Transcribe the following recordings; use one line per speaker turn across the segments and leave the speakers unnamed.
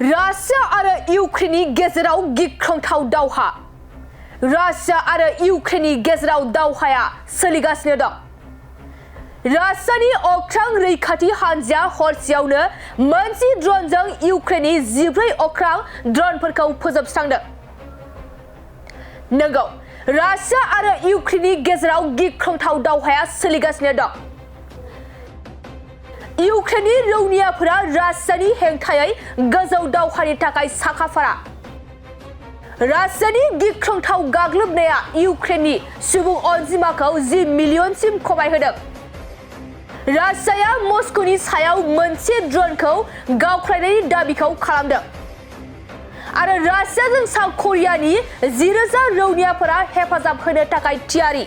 Russia आरो इउक्रेननि गेजेराव गिख्रंथाव दावहा रासिया आरो इउक्रेननि गेजेराव दावहाया सोलिगासिनो दं। रासियानि अख्रां रैखाथि हानजाया हरसेयावनो मोनसे ड्रनजों इउक्रेननि 14 अख्रां ड्रनफोरखौ फोजोबस्रांदों। नंगौ, रासिया आरो इउक्रेननि गेजेराव गिख्रंथाव दावहाया सोलिगासिनो दं। इउक्रेननि रौनियाफोरा रासियानि हेंथायै गोजौ दावहानि थाखाय साखाफारा। रासियानि गिख्रंथाव गाग्लोबनाया इउक्रेननि सुबुं अनजिमाखौ 10 मिलियनसिम खमायहोदों। रासियाया मस्क'नि सायाव मोनसे ड्रनखौ गावख्रायनायनि दाबिखौ खालामदों आरो रासियाजों साउथ करियानि 10,000 रौनियाफोरा हेफाजाब होनो थाखाय थियारि।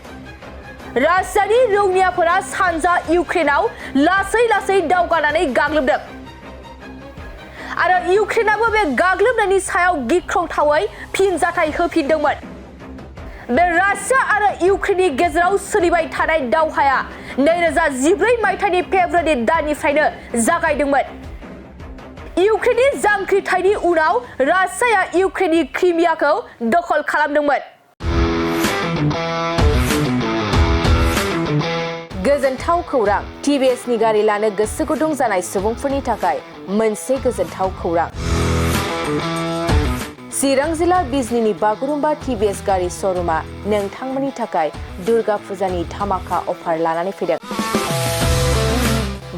रासियानि रौनियाफोरा सानजा इउक्रेनाव लासै दावगानानै गाग्लोबदों आरो इउक्रेनाबो बे गाग्लोबनायनि सायाव गिख्रंथावै फिनजाथाय होफिनदोंमोन। बे रासिया आरो इउक्रेननि गेजेराव सोलिबाय थानाय दावहाया 2014 मायथाइनि फेब्रुआरि दाननिफ्रायनो जागायदोंमोन। इउक्रेननि जांख्रिथायनि उनाव रासियाया इउक्रेननि क्रिमियाखौ दखल खालामदोंमोन। गोजोनथाव खौरां, टिभिएसनि गारि लानो गोसो गुदुं जानाय सुबुंफोरनि थाखाय मोनसे गोजोनथाव खौरां। चिरां जिल्ला बिजनीनि बागुरुम्बा टिभिएस गारि श'रुमा नोंथांमोननि थाखाय दुर्गा फुजानि धामाका अफार लानानै फैदों।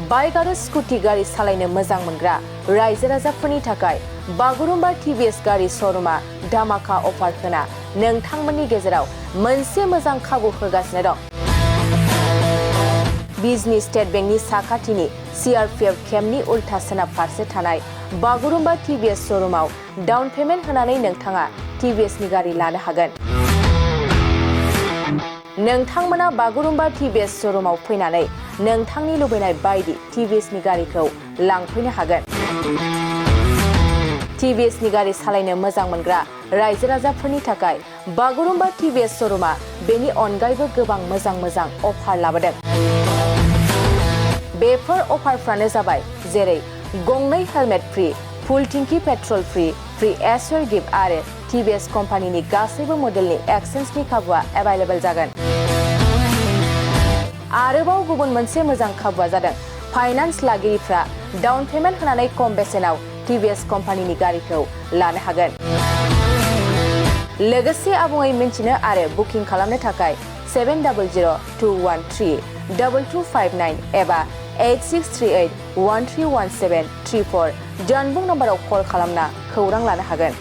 बाइक आरो स्कुटि गारि सालायनो मोजां मोनग्रा रायजो राजाफोरनि थाखाय बागुरुम्बा टिभिएस गारि श'रुमा धामाका अफार होना नोंथांमोननि गेजेराव मोनसे मोजां खाबु होगासिनो दं। बिजनी स्टेट बेंकनि साखाथिनि CRPF केम्पनि उल्था सोनाब फारसे थानाय बागुरुम्बा टिभिएस श'रुमाव डाउन पेमेन्ट होनानै नोंथाङा टिभिएसनि गारि लानो हागोन। नोंथांमोना बागुरुम्बा टिभिएस श'रुमाव फैनानै नोंथांनि लुबैनाय बायदि टिभिएसनि गारिखौ लांफैनो हागोन। टिभिएसनि गारि सालायनो मोजां मोनग्रा रायजो राजाफोरनि थाखाय बागुरुम्बा टिभिएस श'रुमा बेनि अनगायैबो गोबां मोजां अफार लाबोदों। बेफोर अफारफ्रानो जाबाय जेरै गंनै हेलमेट फ्रि, फुल टिंकि पेट्रल फ्रि एसुर गिफ्ट आरो टिभिएस कम्पानिनि गासैबो मडेलनि एक्सचेन्जनि खाबुआ एभेलेबल जागोन। आरोबाव गुबुन मोनसे मोजां खाबुआ जादों फाइनान्स लागिरिफ्रा डाउन पेमेन्ट होनानै खम बेसेनाव टिभिएस कम्पानिनि गारिखौ लानो हागोन। लोगोसे आबुङै मिन्थिनो आरो बुकिं खालामनो थाखाय 7002132259 एबा 8638131734 जानबुं नम्बराव कल खालामना खौरां लानो हागोन।